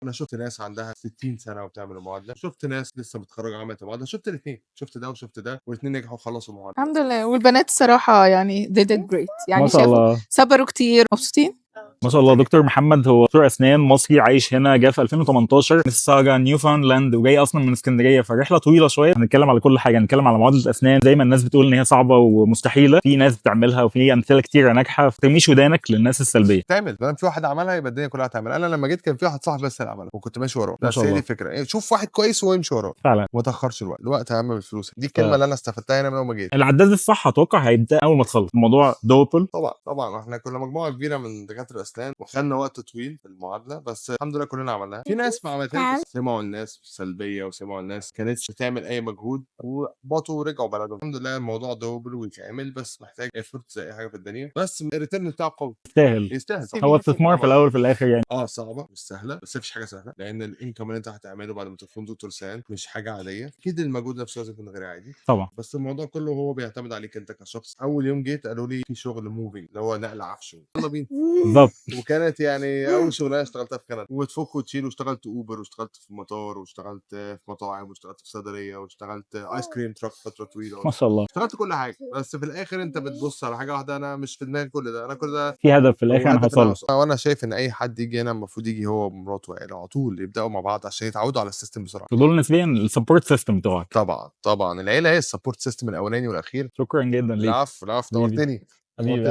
انا شفت ناس عندها 60 سنة وبتعمل المعادله، شفت ناس لسه متخرجة عملت المعادله، شفت الاثنين، شفت ده وشفت ده، والاثنين نجحوا وخلصوا المعادله. الحمد لله. والبنات الصراحة يعني they did great. يعني ما شاء شافوا الله. صبروا كتير، مبسوطين. ما شاء الله. دكتور محمد هو دكتور اسنان مصري عايش هنا، جه في 2018 ميسيساجا نيوفاوندلاند، وجاي اصلا من اسكندريه، فالرحله طويلة شويه. هنتكلم على كل حاجه، هنتكلم على معادلة اسنان زي ما الناس بتقول ان هي صعبة ومستحيله، في ناس بتعملها وفي امثلة كتيرة ناجحه. ترميش ودانك للناس السلبيه. تعمل، ما دام في واحد عملها يبقى الدنيا كلها هتعمل. انا لما جيت كان في واحد صاحبي بس اللي عملها وكنت ماشي وراه. ما بس شاء هي دي الله. الفكره، إيه، شوف واحد كويس وامشي وراه. وما تاخرش الوقت، الوقت اهم من الفلوس. دي الكلمة اللي انا استفدتها هنا من اول ما جيت. العداد الصح اتوقع هيبدا اول ما تخلص الموضوع doable. طبعا طبعا، احنا كنا مجموعة كبيرة من دكاترة الاسنان وخدنا وقت طويل في المعادله، بس الحمد لله كلنا عملناها. في ناس ما عملتهاش، سمعوا الناس سلبية وسمعوا الناس كانتش بتعمل اي مجهود وبطوا ورجعوا بلدهم. الحمد لله الموضوع doable ويتعمل، بس محتاج effort زي اي حاجة في الدنيا، بس ال return بتاعه قوي. يستاهل. يستاهل طبعا. هو استثمار في الاول في الاخر يعني. اه، صعبة مش سهله، بس مفيش حاجة سهله، لان ال income اللي انت هتعمله بعد ما تكون دكتور سنان مش حاجة عاديه. اكيد المجهود نفسه لازم يكون غير عادي. بس الموضوع كله هو بيعتمد عليك انت كشخص. اول يوم جيت قالوا لي في شغل moving، اللي هو نقل عفش، يلا بينا. وكانت يعني اول شغلانة اشتغلتها في كندا، وتفك وتشيل، واشتغلت اوبر، واشتغلت في مطار، واشتغلت في مطاعم، واشتغلت في صيدليه، واشتغلت ice cream truck فترة طويله. ما شاء الله. اشتغلت كل حاجه، بس في الاخر انت بتبص على حاجة واحده، انا مش في دماغي كل ده، انا كل ده في هدف في الاخر انا وهدف إن أنا هوصل. أوصله. وانا شايف ان اي حد يجي هنا المفروض يجي هو ومراته وعياله على طول، يبداوا مع بعض عشان يتعودوا على ال system بسرعه. دول نسبيا ال support system بتوعك. طبعا طبعا، العيلة هي ال support system الاولاني والاخير. شكرا جدا ليك. العفو العفو. حبيبي. نورتني. حبيبي. نورتني.